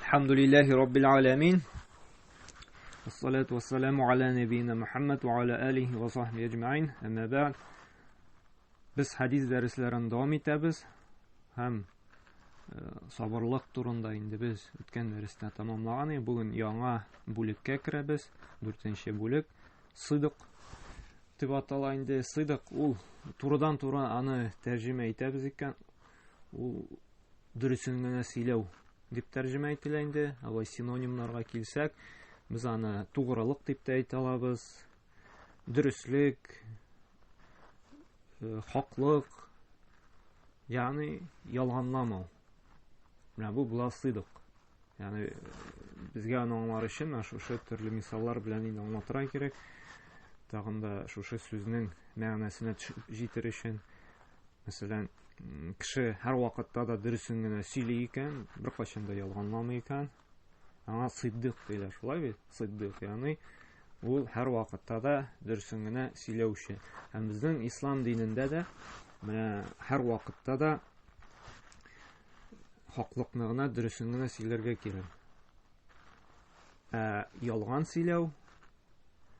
Әлхәмдүлилләһи раббил аламин. Ассалату вассаламу аля набийна Мухаммад ва аля алихи ва сахбихи аҗмаин. Әмма бәгъд. Без хадис дәресләрен дәвам итәбез һәм э, сабырлык турында инде без үткән дәрестә тәмамлаган идек. Бүген яңа бүлеккә керәбез. Дүртенче бүлек сыдык дип атала инде. Сыдык ул турыдан-туры аны тәрҗемә итәбез икән, ул дөресен генә сөйләү дип тәрҗемә ителә инде. Алай синонимнарга килсәк, без аны тугрылык дип тә әйтә алабыз. Дөреслек, э, хаклык, ягъни ялганламау. Менә бу була сыдык. Ягъни э, безгә аны аңлар өчен менә шушы төрле мисаллар белән инде аңлатырга кирәк. Тагын да шушы сүзнең мәгънәсенә төшеп җитер өчен. Мәсәлән, кеше һәр вакытта да дөресен генә сөйли икән, беркайчан да ялганламый икән, аңа сиддык диләр, шулай бит? Сиддык, ягъни ул һәр вакытта да дөресен генә сөйләүче. Һәм безнең ислам динендә дә менә һәр вакытта да хаклыкны гына, дөресен генә сөйләргә кирәк. Ә ялган сөйләү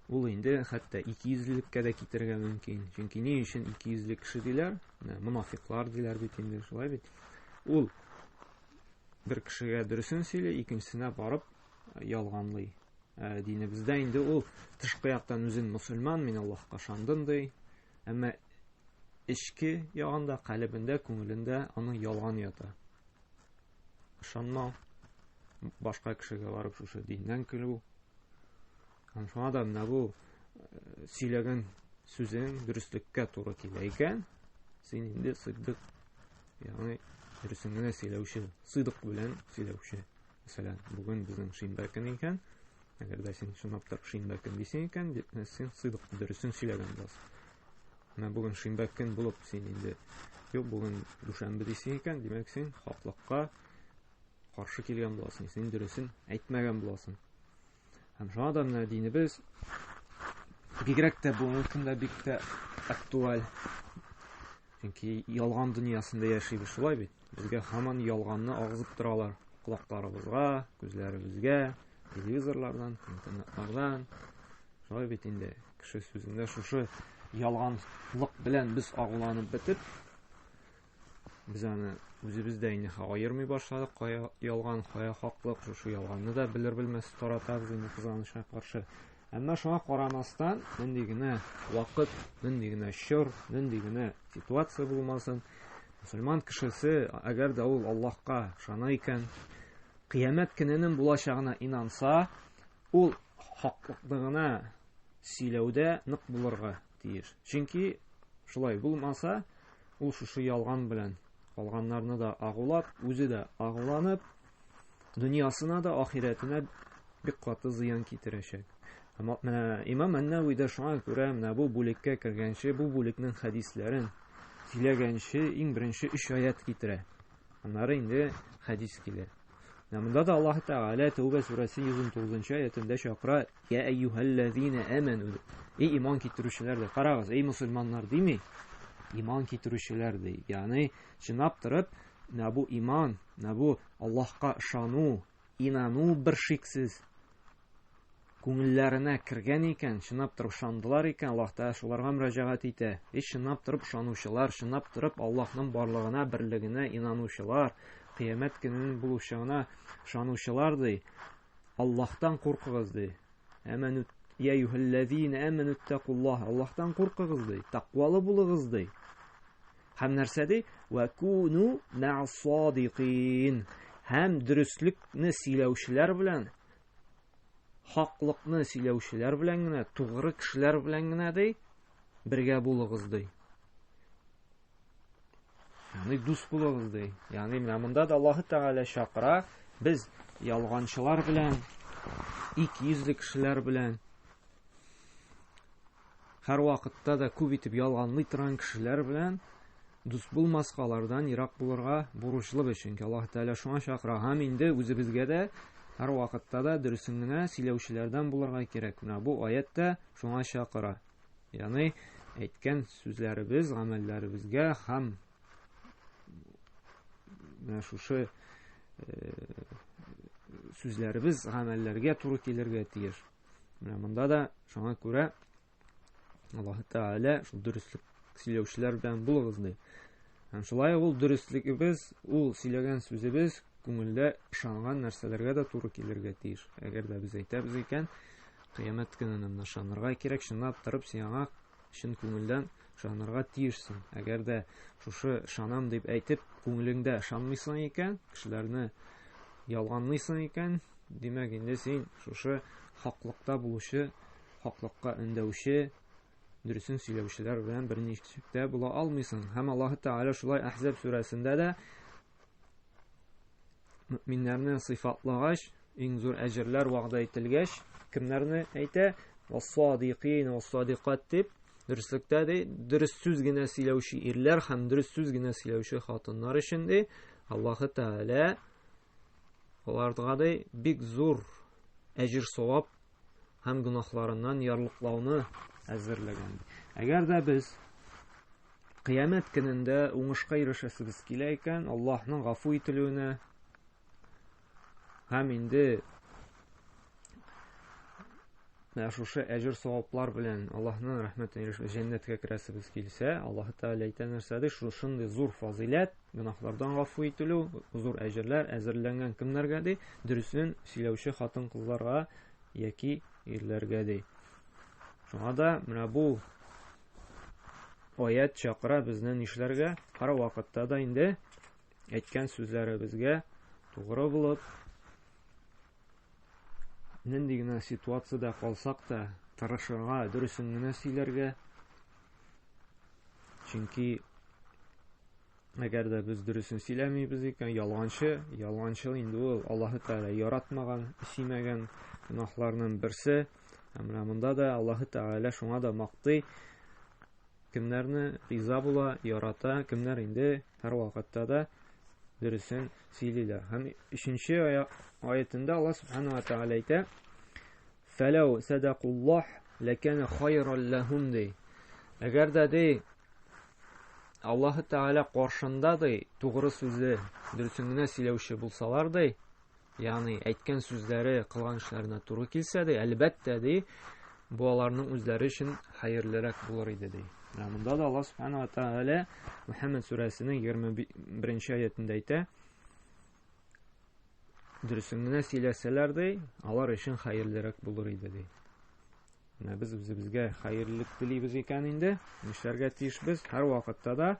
Ул инде хәтта икейөзлелеккә дә китерергә мөмкин. Чөнки ни өчен икейөзле кеше диләр? Менә монафиклар диләр бит инде, шулай бит. Ул бер кешегә дөресен сөйли, икенчесенә барып ялганлый. Ә динебездә инде ул тышкы яктан үзен мөселман, мин Аллаһка ышандым ди. Әмма эчке ягында, калебендә, күңелендә аның ялган ята. Ышанмау, башка кешегә барып шушы диннән көлү. Һәм шуңа да менә бу э, сөйләгән сүзең дөреслеккә туры килә икән, син инде сыйдык, ягъни дөресен генә сөйләүче, сыйдык белән сөйләүче. Мәсәлән, бүген безнең шимбә көн икән, әгәр дә син чынлап та шимбә көн дисең икән, син сыйдык дөресен сөйләгән буласың. Менә бүген шимбә көн булып, син инде юк, бүген дүшәмбе дисең икән, димәк, син хаклыкка каршы килгән буласың, син дөресен әйтмәгән буласың. Һәм шуңа да менә динебез бигрәк тә бүгенге көндә бик тә актуаль. Чөнки ялган дөньясында яшибез, шулай бит? Безгә һаман ялганны агызып торалар. Колакларыбызга, күзләребезгә, телевизорлардан, интернетлардан. Шулай бит инде кеше сүзендә шушы ялганлык белән без агуланып бетеп, Без аны үзебез дә инде аермый башладык, кая ялган, кая хаклык, шушы ялганны да белер-белмәс таратабыз инде кызганычка каршы. Әмма шуңа карамастан, нинди генә вакыт, нинди генә чор, нинди генә ситуация булмасын, мөселман кешесе, әгәр дә ул Аллаһка ышана икән, кыямәт көненең булачагына инанса, ул хаклыкны гына сөйләүдә нык булырга тиеш. Чөнки шулай булмаса, Ул шушы ялган белән калганнарны да агулап, үзе дә агуланып, дөньясына да, ахирәтенә бик каты зыян китерәчәк. Менә имам Ән-Нәвәви дә шуңа күрә менә бу бүлеккә кергәнче, бу бүлекнең хәдисләрен сөйләгәнче иң беренче өч аят китерә. Аннары инде хәдис килә. Менә монда да Аллаһ Тәгалә Тәүбә сүрәсе 119 аятендә чакыра, Я әйюһәлләзина аману. Эй иман китерүчеләр ди. Карагыз, эй мусульманнар дими, иман китерүчеләр ди. Ягъни чынлап торып, менә бу иман, менә бу Аллаһка ышану, инану бер шиксез күңелләренә кергән икән, чынлап торып ышандылар икән, Аллаһ Тәгалә шуларга мөрәҗәгать итә. Эй чынлап торып ышанучылар, чынлап торып Аллаһның барлыгына, берлегенә инанучылар, кыямәт көненең булучыгына ышанучылар ди. Аллаһтан куркыгыз ди. Әмәну я юһәлләзина әмәну тәкуллаһ. Аллаһтан куркыгыз ди. Тәкъвалы булыгыз ди. Һәм нәрсә ди? Ва куну мә'садикин. Һәм дөреслекне сөйләүчеләр белән, хаклыкны сөйләүчеләр белән генә, тугры кешеләр белән генә ди, бергә булыгыз ди. Ягъни дус булыгыз ди. Ягъни менә монда да Аллаһ Тәгалә чакыра, без ялганчылар белән, икейөзле кешеләр белән һәр вакытта да күп итеп ялганлый торган кешеләр белән дус булмаска, алардан ерак булырга бурычлыбыз, чөнки Аллаһ Тәгалә шуңа чакыра. Һәм инде үзебезгә дә һәр вакытта да дөресен генә сөйләүчеләрдән булырга кирәк. Менә бу аят та шуңа чакыра. Ягъни әйткән сүзләребез гамәлләребезгә һәм менә шушы э, Сүзләребез гамәлләргә туры килергә тиеш. Менә монда да шуңа күрә Аллаһ Тәгалә шул дөреслек сөйләүчеләр белән булыгыз ди. Һәм шулай ул дөреслегебез, ул сөйләгән сүзебез күңелдә ышанган нәрсәләргә дә туры килергә тиеш. Әгәр дә без әйтәбез икән, кыямәт көненә менә ышанырга кирәк, чынлап торып син аңа чын күңелдән ышанырга тиешсең. Әгәр дә шушы ышанам дип әйтеп, күңелеңдә ышанмыйсың икән, кешеләрне ялганлыйсың икән, димәк инде син шушы хаклыкта булучы, хаклыкка өндәүче, дөресен сөйләүчеләр белән берничек тә була алмыйсың. Һәм Аллаһ Тәгалә шулай Әхзәб сүрәсендә дә мөминнәрне сыйфатлагач, иң зур әҗерләр вәгъдә ителгәч, кемнәрне әйтә? Вассадикин, вассадикат дип, дөреслектә ди, дөрес сүз генә сөйләүче ирләр һәм дөрес сүз генә сөйләүче хатыннар өчен ди, Аллаһ Тәгалә аларга ди бик зур әҗер савап һәм гөнаһларыннан ярлыклауны әзерләгән. Әгәр дә без кыямәт көнендә уңышка ирешәсебез килә икән, Аллаһның гафу ителүенә һәм инде менә шушы әҗер саваплар белән Аллаһның рәхмәтенә ирешеп җәннәткә керәсебез килсә, Аллаһ Тәгалә әйтә нәрсә ди? Шушындый зур фазыйләт, гөнаһлардан гафу ителү, зур әҗерләр әзерләнгән кемнәргә ди? Дөресен сөйләүче хатын-кызларга яки ирләргә ди. Шуңа да менә бу аять чакыра безне нишләргә? Һәр вакытта да инде әйткән сүзләребезгә тугры булып, нинди генә ситуациядә калсак та, тырышырга, дөресен генә сөйләргә. Чөнки әгәр дә без дөресен сөйләмибез икән, ялганчы, ялганчы инде ул Аллаһы Тәгалә яратмаган, сөймәгән гөнаһларның берсе. Ә менә монда да Аллаһы Тәгалә шуңа да мактый, кемнәрне риза була, ярата, кемнәр инде һәрвакытта да дөресен сөйлиләр. Һәм өченче аятында Аллаһ Субхану ва Тааля әйтә: "Фәләү садакуллаһ ләкана хайран ләһум" ди. Әгәр дә ди Аллаһ Тааля каршында ди тугры сүзле, дөресен генә сөйләүче булсалар ди, ягъни әйткән сүзләре кылган эшләренә туры килсә ди, әлбәттә ди, бу аларның үзләре өчен хәерлерәк булыр иде ди. Менә монда да Аллаһ Субхану ва Тааля Мөхәммәд сүрәсенең 21 аятендә әйтә, дөресен генә сөйләсәләр ди, алар өчен хәерлерәк булыр иде ди. Менә без үзебезгә хәерлелек телибез икән инде, нишләргә тиешбез? Һәр вакытта да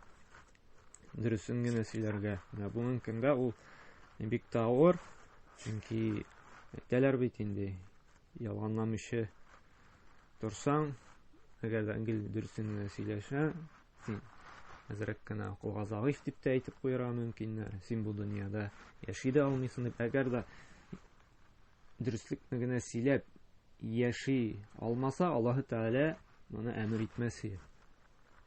дөресен генә сөйләргә. Менә бүгенге көндә ул бик тә авыр, чөнки әйтәләр бит инде, ялганламыйча торсаң, әгәр дә гел дөресен генә сөйләшә, син әзрәк кенә акылга зәгыйфь дип тә әйтеп куярга мөмкиннәр. Син бу дөньяда яши дә алмыйсың дип. Әгәр дә дөреслекне генә сөйләп яши алмаса, Аллаһы Тәгалә моны әмер итмәс иде.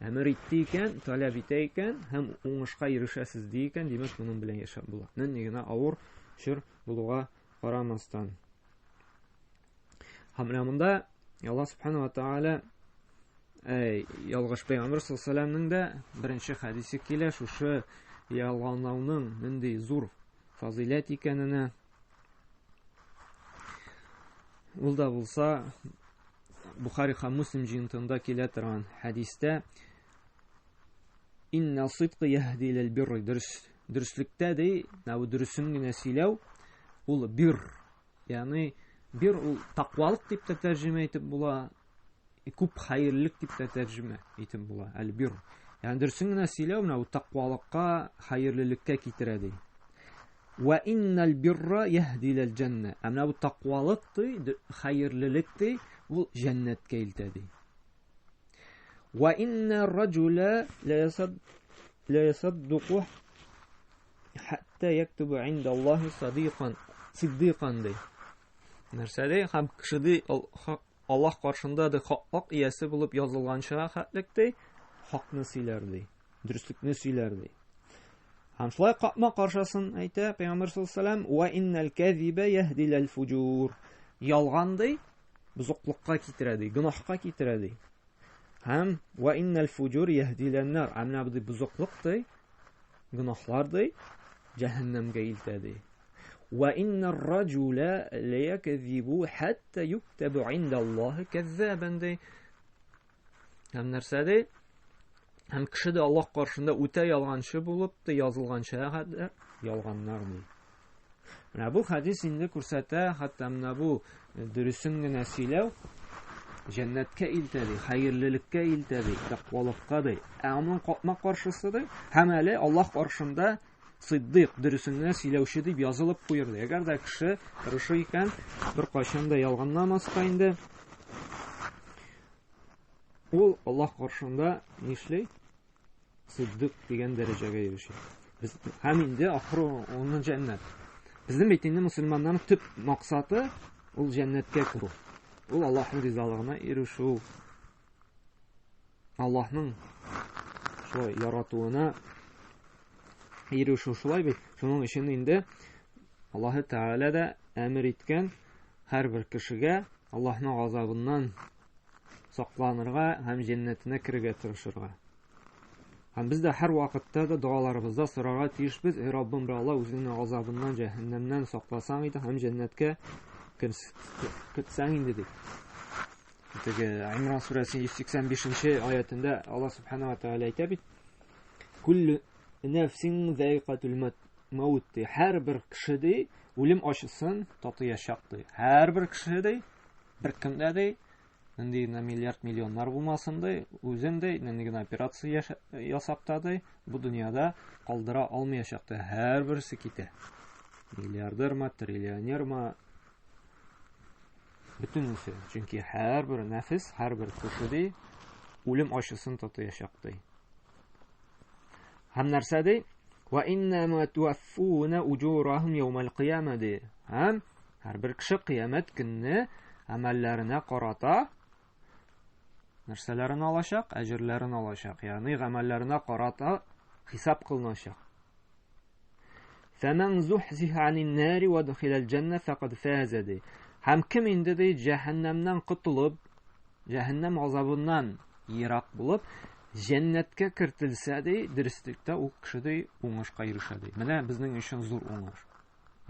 Әмер итте икән, таләп итә икән һәм уңышка ирешәсез ди икән, димәк, моның белән яшәп була. Нинди генә авыр чор булуга карамастан. Һәм менә монда Аллаһ Субхану ва Тааля ялгыш пәйгамбер саллаллаху дә беренче хәдисе килә, шушы ялганлауның нинди зур фазыйләт икәненә. Ул да булса Бухари һәм Муслим җыентыгында килә торган хәдистә Инна сидкы яһди иләл бирр дөрес дөреслектә ди, менә бу дөресен генә сөйләү ул бир. Ягъни бир ул таквалык дип тә тәрҗемә итеп була, күп хәерлелек дип тә тәрҗемә итеп була. Әл бир. Ягъни дөресен генә сөйләү менә бу таквалыкка, хәерлелеккә китерә ди. Вә иннәл бирра яһди иләл җәннә. Ә менә бу таквалык ди, хәерлелек ди, ул җәннәткә илтә ди. Вә иннә раҗула ла ясаддуку хәтта яктубу инда Аллаһи садикан, сиддикан ди. Нәрсә ди? Һәм кеше ди, Аллаһ каршында ди хаклык иясе булып язылганчыга хәтлек ди, хакны сөйләр ди. Дөреслекне сөйләр ди. Һәм шулай капма каршысын әйтә Пәйгамбәр саллаллаһу алейһи ва иннал казиба яһди лил фуҗур. Ялган ди, бозыклыкка китерә ди, гөнаһка китерә ди. Һәм ва иннал фуҗур яһди лән-нар. Ә менә бу бозыклык ди, гөнаһлар ди, җәһәннәмгә илтә ди. Ва иннар раджула лаякзибу хатта юктабу инда Аллаһи каззабан ди. Һәм нәрсә ди? Һәм кеше дә Аллаһ каршында үтә ялганчы булып та язылганча хәтта ялганнар ди. Менә бу хәдис инде күрсәтә, хәтта менә бу дөресен генә сөйләү җәннәткә илтә ди, хәерлелеккә илтә ди, тәкъвалыкка ди. Ә аның капма каршысы ди, һәм әле Аллаһ каршында сиддыйк, дөресен генә сөйләүче дип язылып куер ди. Әгәр дә кеше тырыша икән, беркайчан да ялганламаска инде, ул Аллаһ каршында нишли? Сиддык дигән дәрәҗәгә ирешә. Без һәм инде ахыры оның җәннәт. Безнең бит инде мусульманнарның төп максаты ул җәннәткә керү. Ул Аллаһның ризалыгына ирешү. Аллаһның шулай яратуына ирешү шулай бит. Шуның өчен инде Аллаһы Тәгалә дә әмер иткән һәрбер кешегә Аллаһның газабыннан сакланырга һәм җәннәтенә керергә тырышырга. Һәм без дә һәр вакытта да догаларыбызда сорарга тиешбез, Эй Раббым, бер Алла, үзеңнең газабыннан, җәһәннәмнән сакласаң иде һәм җәннәткә кертсәң инде дип. Теге Имран сүрәсе 185-нче аятендә Алла субхана ва тааля әйтә бит: Күлле нәфсин заикатул маут ди. Һәрбер кеше ди үлем ачысын татыячак ди. Һәрбер кеше ди Беркем дә ди, нинди генә миллиард миллионнар булмасын ди, үзен ди, нинди генә операция ясап та ди, бу дөньяда калдыра алмаячак ди. Һәрберсе китә. Миллиардермы, триллионермы, бөтенесе. Чөнки һәрбер нәфес, һәрбер кеше ди, үлем ачысын татыячак ди. Һәм нәрсә ди? Ва иннама туаффуна уҗурахум яумал кыяма ди. Һәм һәрбер кеше кыямәт көнне гамәлләренә карата нәрсәләрен алачак? Әҗерләрен алачак. Ягъни гамәлләренә карата хисап кылыначак. Фәмән зухзиха анин нари ва духилал җанна факад фаза ди. Һәм кем инде ди җәһәннәмнән котылып, җәһәннәм газабыннан ерак булып, җәннәткә кертелсә ди, дөреслектә ул кеше ди уңышка ирешә ди. Менә безнең өчен зур уңыш.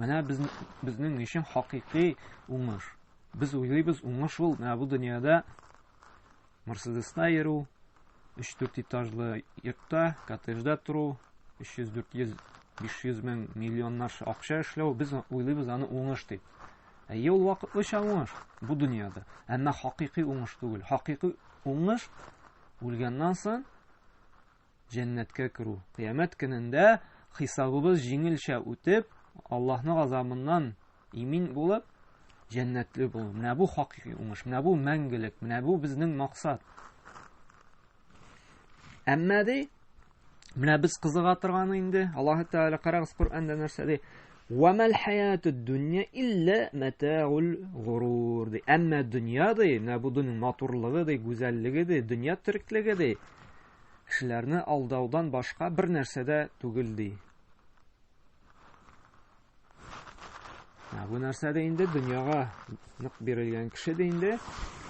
Менә без, безнең өчен хакыйкый уңыш. Без уйлыйбыз, уңыш ул менә бу дөньяда Мерседеста йөрү, 3-4 этажлы йортта, коттеджда тору, 300, 400, 500 мең миллионнарча акча эшләү, без уйлыйбыз аны уңыш дип. Әйе, ул вакытлыча уңыш бу дөньяда. Әмма хакыйкый уңыш түгел. Хакыйкый уңыш үлгәннән соң җәннәткә керү. Кыямәт көнендә хисабыбыз җиңелчә үтеп, Аллаһның газабыннан имин булып, җәннәтле булу. Менә бу хакыйкый уңыш, менә бу мәңгелек, менә бу безнең максат. Әмма ди, менә без кызыга торганы инде, Аллаһ Тәгалә карагыз Коръәндә нәрсә ди? Ва мал хаятуд дөнья илля матаул гурур ди. Әмма дөнья ди, менә бу дөньяның матурлыгы ди, гүзәллеге ди, дөнья тереклеге ди, кешеләрне алдаудан башка бер нәрсә дә түгел ди. Ә бу нәрсә дә инде дөньяга нык бирелгән кеше дә инде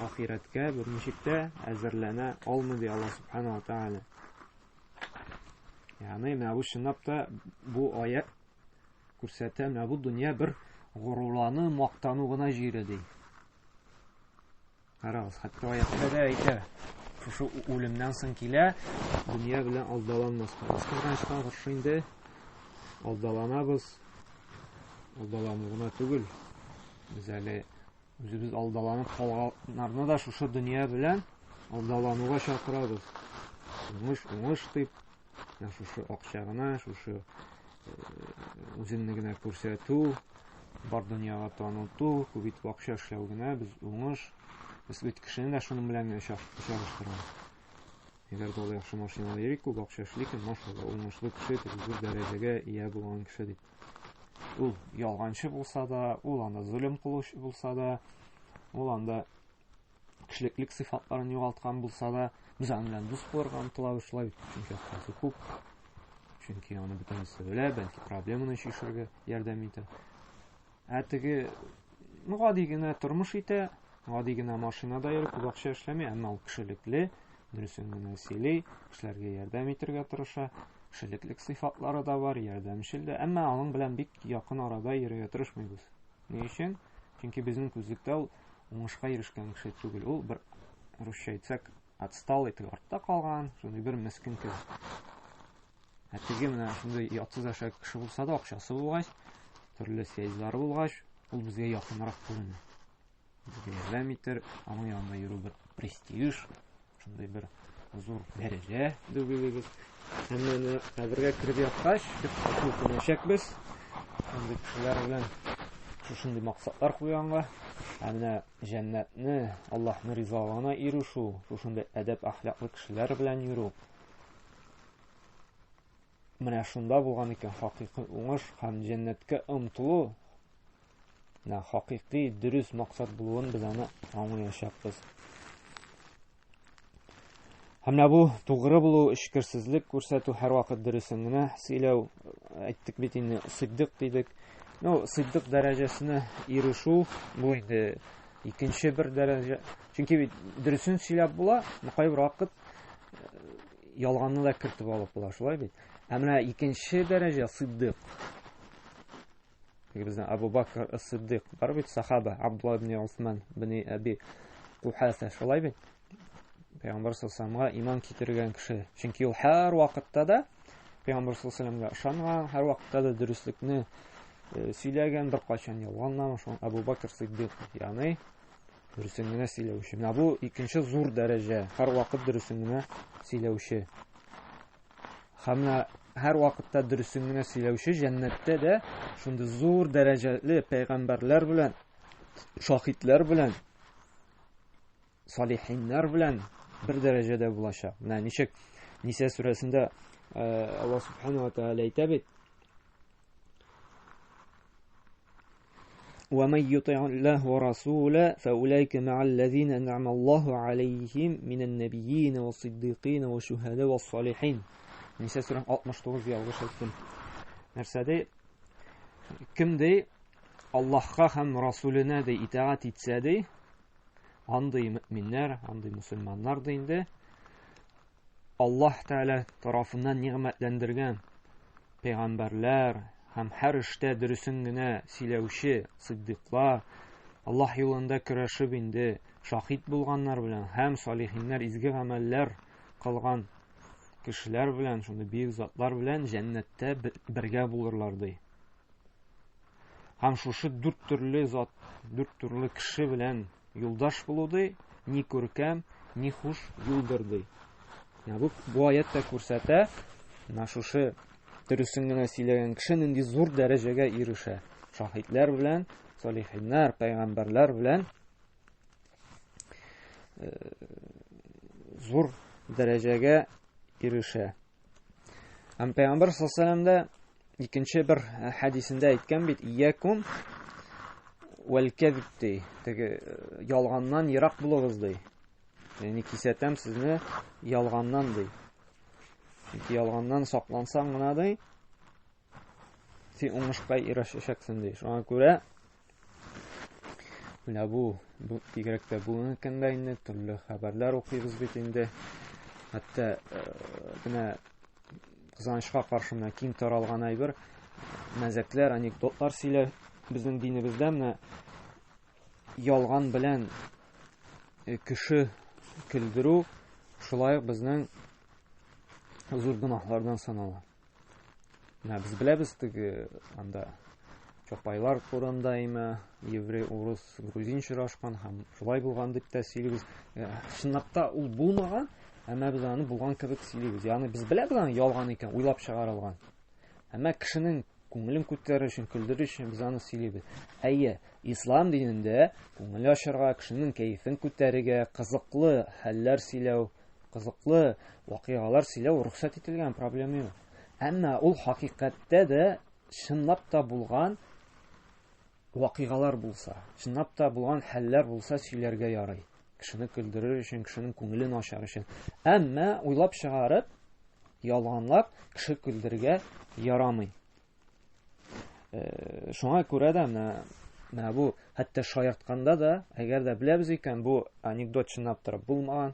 ахирәткә берничек тә әзерләнә алмый ди Алла субхана ва тааля. Ягъни менә бу чынлап та бу аят күрсәтә, менә бу дөнья бер горурлану, мактану гына җире ди. Карагыз, хәтта аятьтә дә әйтә, шушы үлемнән соң килә, дөнья белән алдаланмаска. Без кызганычка каршы инде алдаланабыз. Алдалану гына түгел. Без әле үзебез алдаланып калганнарны да шушы дөнья белән алдалануга чакырабыз. Уңыш, уңыш дип, менә шушы акча гына, шушы үзеңне генә күрсәтү, бар дөньяга таныту, күп итеп акча эшләү генә без уңыш. Без бит кешене дә шуның белән генә чагыштырабыз. Әгәр дә ул яхшы машинада йөри, күп акча эшли икән, машалла, уңышлы кеше дип, зур дәрәҗәгә ия булган кеше дип. Ул ялганчы булса да, ул анда золым кылучы булса да, ул анда кешелеклек сыйфатларын югалткан булса да, без аның белән дус булырга омтылабыз шулай бит, чөнки акчасы күп, чөнки аны бөтенесе белә, бәлки проблеманы чишәргә ярдәм итә. Ә теге, ну, гади генә тормыш итә, гади генә машинада йөри, күп акча эшләми, әмма ул кешелекле, дөресен генә сөйли, кешеләргә ярдәм итәргә тырыша. Кешелеклек сыйфатлары да бар, ярдәмчел дә, әмма аның белән бик якын арада йөрергә тырышмыйбыз. Ни өчен? Чөнки безнең күзлектә ул уңышка ирешкән кеше түгел. Ул бер, русча әйтсәк, отсталый, теге артта калган, шундый бер мескен кеше. Ә теге менә шундый ятсыз әшәк кеше булса да, акчасы булгач, төрле связьлары булгач, ул безгә якынрак күренә. Безгә ярдәм итер, аның янында йөрү бер престиж, шундый бер зур дәрәҗә дип уйлыйбыз. Әмма менә кабергә кереп яткач, бик каты үкенәчәкбез. Шундый кешеләр белән шушындый максатлар куйганга, ә менә җәннәтне, Аллаһның ризалыгына ирешү, шушындый әдәп-әхлаклы кешеләр белән йөрү, менә шунда булган икән хакыйкый уңыш һәм җәннәткә омтылу, менә хакыйкый дөрес максат булуын без аны аңлаячакбыз. Һәм менә бу тугры булу, эчкерсезлек күрсәтү, һәрвакыт дөресен генә сөйләү, әйттек бит инде, сыйдык дидек. Ну, сыйдык дәрәҗәсенә ирешү, бу инде икенче бер дәрәҗә. Чөнки бит дөресен сөйләп була, но кайбер вакыт ялганны да кертеп алып була, шулай бит? Ә менә икенче дәрәҗә сыйдык. Теге безнең Абу Бакр Сиддык бар бит, сахаба Абдулла ибн Усман ибн Аби Кухафа, шулай бит? Пәйгамбәр саллаллаху иман китергән кеше. Чөнки ул һәр вакытта да Пәйгамбәр саллаллаху ышанган, һәр вакытта да дөреслекне э, сөйләгән, беркайчан ялганламаган, шул Абу Бакр Сиддык, ягъни дөресен генә сөйләүче. Менә бу икенче зур дәрәҗә, һәрвакыт дөресен генә сөйләүче. Һәм менә һәрвакытта дөресен генә сөйләүче җәннәттә дә шундый зур дәрәҗәле пәйгамбәрләр белән, шаһитләр белән, салихиннар белән бер дәрәҗәдә булачак. Менә ничек Ниса сүрәсендә э, Аллаһ субхану ва тааля әйтә бит: ومن يطع الله ورسوله فأولئك مع الذين أنعم الله عليهم من النبيين والصديقين والشهداء والصالحين Ниса сүрәң 69 ялгыш әйттем. Нәрсә ди? Кем ди Аллаһка һәм Расуленә ди итагать итсә ди, андый мөэминнәр, андый мөселманнар ди инде Аллаһ Тәгалә тарафыннан нигъмәтләндергән пәйгамбәрләр һәм һәр эштә дөресен генә сөйләүче сиддиклар, Аллаһ юлында көрәшеп инде шаһит булганнар белән һәм салихиннәр изге гамәлләр кылган кешеләр белән, шундый бөек затлар белән җәннәттә бергә булырлар ди. Һәм шушы дүрт төрле зат, дүрт төрле кеше белән юлдаш булу ди, ни күркәм, ни хуш юлдыр ди. Менә бу, бу аят та күрсәтә, менә шушы дөресен генә сөйләгән кеше нинди зур дәрәҗәгә ирешә. Шаһитләр белән, салихиннар, пәйгамбәрләр белән э, зур дәрәҗәгә ирешә. Һәм Пәйгамбәр саллаллаху да икенче бер э, хәдисендә әйткән бит, "Иякум вәл кәзиб" ди. Теге э, ялганнан ерак булыгыз ди. Ягъни кисәтәм сезне ялганнан ди. Чөнки ялганнан саклансаң гына ди, син уңышка ирешәчәксең ди. Шуңа күрә менә бу, бу бигрәк тә бүгенге көндә инде төрле хәбәрләр укыйбыз бит инде. Хәтта э, менә кызганычка каршы менә киң таралган әйбер мәзәкләр, анекдотлар сөйләү безнең динебездә менә ялган белән э, кеше көлдерү шулай ук безнең зур гөнаһлардан санала. Менә без беләбез теге анда чапайлар турында име, еврей, урыс, грузин очрашкан һәм шулай булган дип тә сөйлибез. Э, чынлап та ул булмаган, әмма без аны булган кебек сөйлибез. Ягъни без беләбез аны ялган икән, уйлап чыгарылган. Әмма кешенең күңелен күтәрер өчен, көлдерер өчен без аны сөйлибез. Әйе, ислам динендә күңел ачарга, кешенең кәефен күтәрергә, кызыклы хәлләр сөйләү, кызыклы вакыйгалар сөйләү рөхсәт ителгән, проблема юк. Әмма ул хакыйкатьтә дә чынлап та булган вакыйгалар булса, чынлап та булган хәлләр булса сөйләргә ярый. Кешене көлдерер өчен, кешенең күңелен ачар өчен. Әмма уйлап чыгарып, ялганлап кеше көлдерергә ярамый. Э, шуңа күрә дә менә менә бу хәтта шаяртканда да, әгәр дә беләбез икән, бу анекдот чынлап торып булмаган.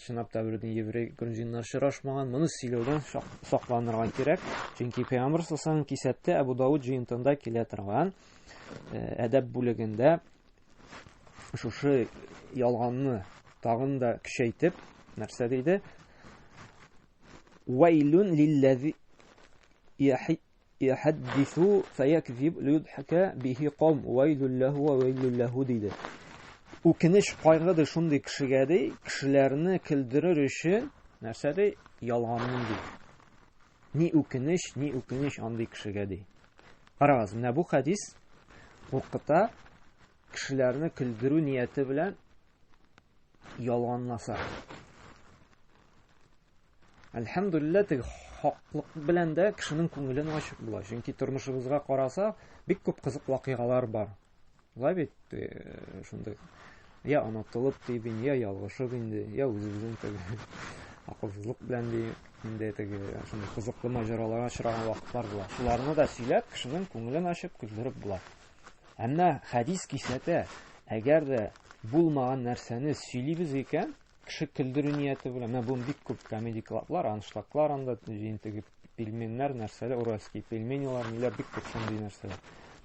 Чынлап та бердин еврей грузиннар очрашмаган. Моны сөйләүдән сакланырга кирәк. Чөнки Пәйгамбер саллаллаху кисәтте, Әбу Дауд җыентында килә торган әдәп бүлегендә шушы ялганны тагын да көчәйтеп, нәрсә диде? Вәйлүн лилләзи яхаддису фаякзиб лиюдхака бихи кавм вәйлүн ләһу ва вәйлүн ләһу диде. Үкенеч кайгы ди шундый кешегә ди, кешеләрне көлдерер өчен нәрсә ди? Ялганны ди. Ни үкенеч, ни үкенеч андый кешегә ди. Карагыз, менә бу хәдис куркыта кешеләрне көлдерү нияте белән ялганласа. Әлхәмдүлилләһ, теге хаклык белән дә кешенең күңелен ачып була. Чөнки тормышыбызга карасак, бик күп кызык вакыйгалар бар. Шулай бит, э, шундый я онытылып дип инде, я ялгышып инде, я үзебезнең теге акылсызлык белән ди инде теге шундый кызыклы маҗараларга очраган вакытлар була. Шуларны да сөйләп, кешенең күңелен ачып, көлдереп була. Әмма хәдис кисәтә, әгәр дә булмаган нәрсәне сөйлибез икән, кеше көлдерү нияте белән, менә бүген бик күп комедий клаблар, аншлаглар анда, җыен теге пельменнәр, нәрсәләр, уральские пельменилар, ниләр, бик күп шундый нәрсәләр.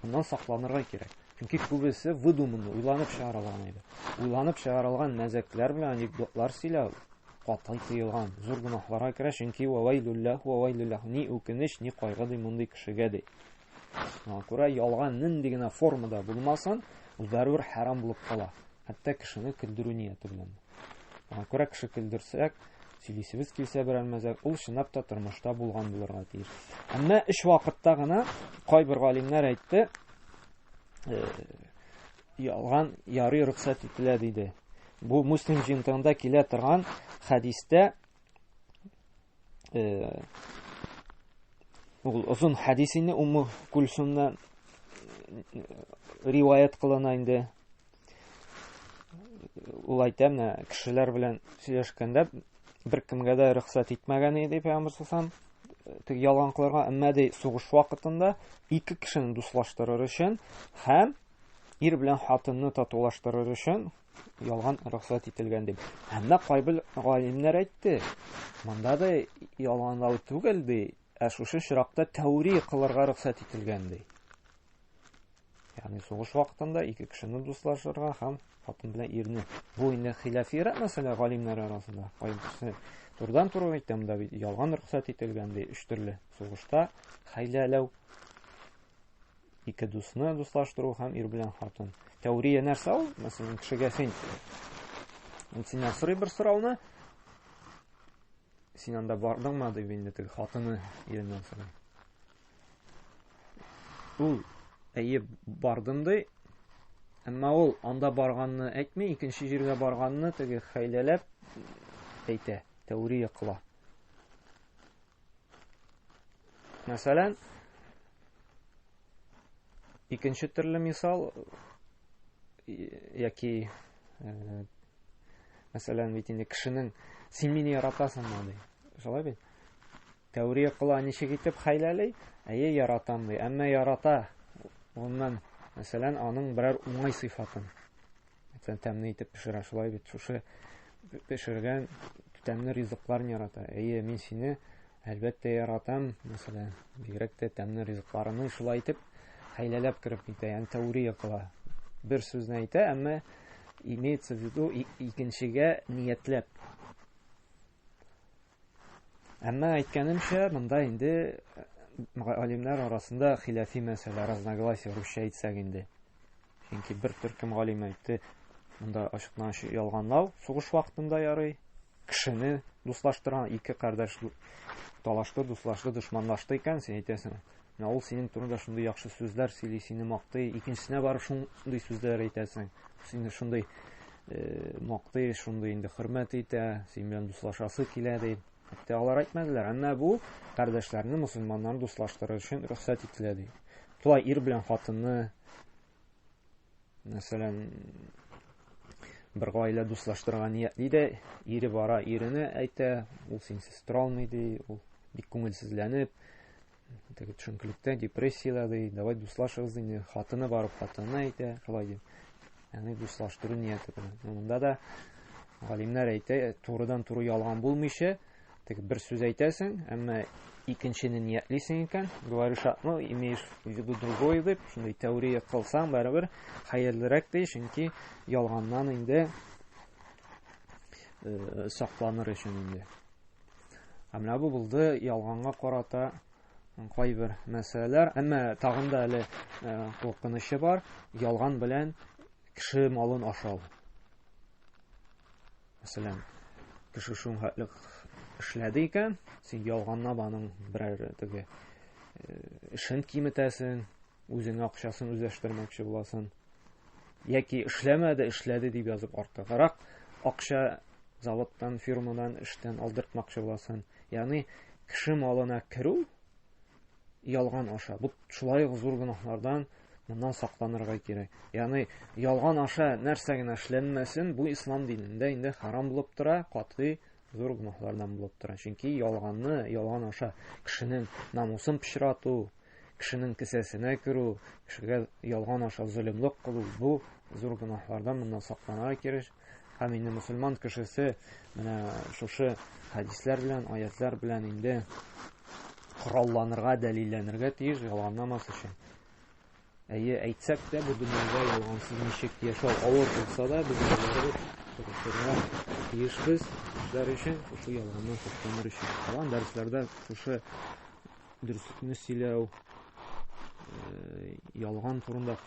Моннан сакланырга кирәк. Чөнки күбесе выдуманный, уйланып чыгарылган иде. Уйланып чыгарылган мәзәкләр белән анекдотлар сөйләү катгый тыелган, зур гөнаһларга керә, чөнки вәвәйлүлләһ, вәвәйлүлләһ, ни үкенеч, ни кайгы ди мондый кешегә ди. Шуңа күрә ялган нинди генә формада булмасын, ул барыбер хәрам булып кала. Хәтта кешене көлдерү нияте белән. Шуңа күрә кеше көлдерсәк, сөйлисебез килсә берәр мәзәк, ул чынлап та тормышта булган булырга тиеш. Әмма өч вакытта гына кайбер галимнәр әйтте, э, ялган ярый рөхсәт ителә диде. Бу Муслим җыентыгында килә торган хәдистә Э, ул озын хәдис инде Умму Кульсумнан э, риваять кылына инде. Ул әйтә, менә кешеләр белән сөйләшкәндә беркемгә дә рөхсәт итмәгән иде пәйгамбәр саллаллаху теге ялган кылырга, әмма ди сугыш вакытында ике кешене дуслаштырыр өчен һәм ир белән хатынны татулаштырыр өчен ялган рөхсәт ителгән дип. Әмма кайбер галимнәр әйтте, монда да ялганлау түгел ди, ә шушы очракта тәүри кылырга рөхсәт ителгән ди. Ягъни сугыш вакытында ике кешене дуслашырга һәм хатын белән ирне. Бу инде хилафирәк мәсьәлә галимнәр арасында. Кайберсе турыдан-туры әйтә, монда бит ялган рөхсәт ителгән ди, өч төрле сугышта хәйләләү Ике дусны дуслаштыру һәм ир белән хатын. Тәүрия нәрсә ул? Мәсәлән, кешегә син ул синнән сорый бер сорауны, син анда бардыңмы дип инде теге хатыны иреннән сорый. Ул әйе бардым ди, әмма ул анда барганны әйтми, икенче җиргә барганны теге хәйләләп әйтә, тәүрия кыла. Мәсәлән, икенче төрле мисал яки э, мәсәлән, бит инде кешенең син мине яратасыңмы ди. Шулай бит? Тәүрия кыла ничек итеп хәйләли? Әйе, яратам ди. Әмма ярата. Гомумән, мәсәлән, аның берәр уңай сыйфатын. Мәсәлән, тәмле итеп пешерә, шулай бит, шушы пешергән тәмле ризыкларын ярата. Әйе, мин сине әлбәттә яратам, мәсәлән, бигрәк тә тәмле ризыкларыңны шулай итеп хәйләләп кереп китә, ягъни тәүрия кыла. Бер сүзне әйтә, әмма имеется в виду икенчегә ниятләп. Әмма әйткәнемчә, монда инде галимнәр арасында хилафи мәсьәлә, разногласие, русча әйтсәк инде. Чөнки бер төркем галим әйтте, монда ачыктан-ачык ялганлау сугыш вакытында ярый, кешене дуслаштырган ике кардәш талашты, дуслашты, дошманлашты икән, син әйтәсең, менә ул синең турында шундый яхшы сүзләр сөйли, сине мактый, икенчесенә барып шундый сүзләр әйтәсең, сине шундый э, мактый, шундый инде хөрмәт итә, син белән дуслашасы килә ди. Хәтта алар әйтмәделәр, әмма бу кардәшләрне, мусульманнарны дуслаштырыр өчен рөхсәт ителә ди. Шулай ир белән хатынны, мәсәлән, бер гаилә дуслаштырырга ниятли дә, ире бара, иренә әйтә, ул синсез тора алмый ди, ул бик күңелсезләнеп, теге төшенкелектә, депрессиядә ди, давай дуслашыгыз ди, хатыны барып хатынына әйтә, шулай ди. Ягъни дуслаштыру нияте белән. Монда да Галимнәр әйтә, турыдан-туры ялган булмыйча, теге бер сүз әйтәсең, әмма икенчене ниятлисең икән, говоришь одно, имеешь в виду другое дип, шундый тәүрия кылсаң, барыбер хәерлерәк ди, чөнки ялганнан инде э, сакланыр өчен инде. Ә менә бу булды ялганга карата кайбер мәсьәләләр, әмма тагын да әле э, куркынычы бар, ялган белән кеше малын ашау. Мәсәлән, кеше шуның хәтле эшләде икән, син ялганлап аның берәр теге э, эшен киметәсең, үзеңә акчасын үзләштермәкче буласың. Яки эшләмәде, эшләде дип язып артыграк акча заводтан, фирмадан, эштән алдыртмакчы буласың. Ягъни кеше малына керү ялган аша. Бу шулай ук зур гөнаһлардан моннан сакланырга кирәк. Ягъни ялган аша нәрсә генә эшләнмәсен, бу ислам динендә инде харам булып тора, катгый зур гөнаһлардан булып тора. Чөнки ялганны, ялган аша кешенең намусын пычрату, кешенең кесәсенә керү, кешегә ялган аша золымлык кылу, бу зур гөнаһлардан моннан сакланырга кирәк. Һәм инде мөселман кешесе менә шушы хәдисләр белән, аятлар белән инде коралланырга, дәлилләнергә тиеш ялганламас өчен. Әйе, әйтсәк тә, бу дөньяда ялгансыз ничек яшәү авыр булса да, без барыбер тырышырга тиешбез эшләр өчен, шушы ялганнан сакланыр өчен. Калган дәресләрдә шушы дөреслекне сөйләү, э, ялган турында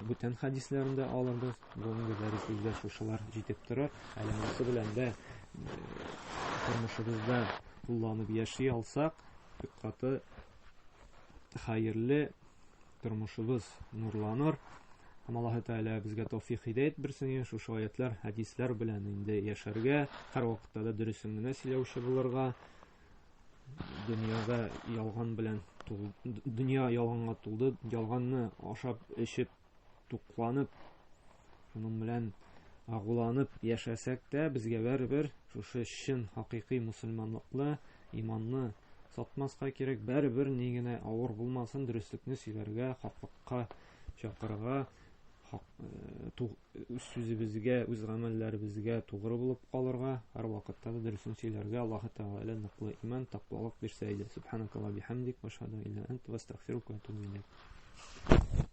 бүтән хәдисләрен дә алырбыз. Бүгенге дәресебездә шушылар җитеп торыр. Әле монысы белән дә э, тормышыбызда кулланып яши алсак, бик каты хәерле тормышыбыз нурланыр. Һәм Аллаһ Тәгалә безгә тәүфик һидәят бирсен, шушы аятлар, хәдисләр белән инде яшәргә, һәрвакытта да дөресен генә сөйләүче булырга, дөньяда ялган белән дөнья ялганга тулды, ялганны ашап, эчеп, тукланып, шуның белән агуланып яшәсәк тә, безгә барыбер шушы чын хакыйкый мусульманлыкны, иманны сатмаска кирәк. Барыбер ни генә авыр булмасын, дөреслекне сөйләргә, хаклыкка чакырырга, хак, э, үз сүзебезгә, үз гамәлләребезгә тугры булып калырга, һәрвакытта да дөресен сөйләргә Аллаһы Тәгалә ныклы иман, тәкъвалык бирсә иде. Субханакаллаһ бихамдик, ва ашһаду илля анта, ва астагфирука ва атубу илейк.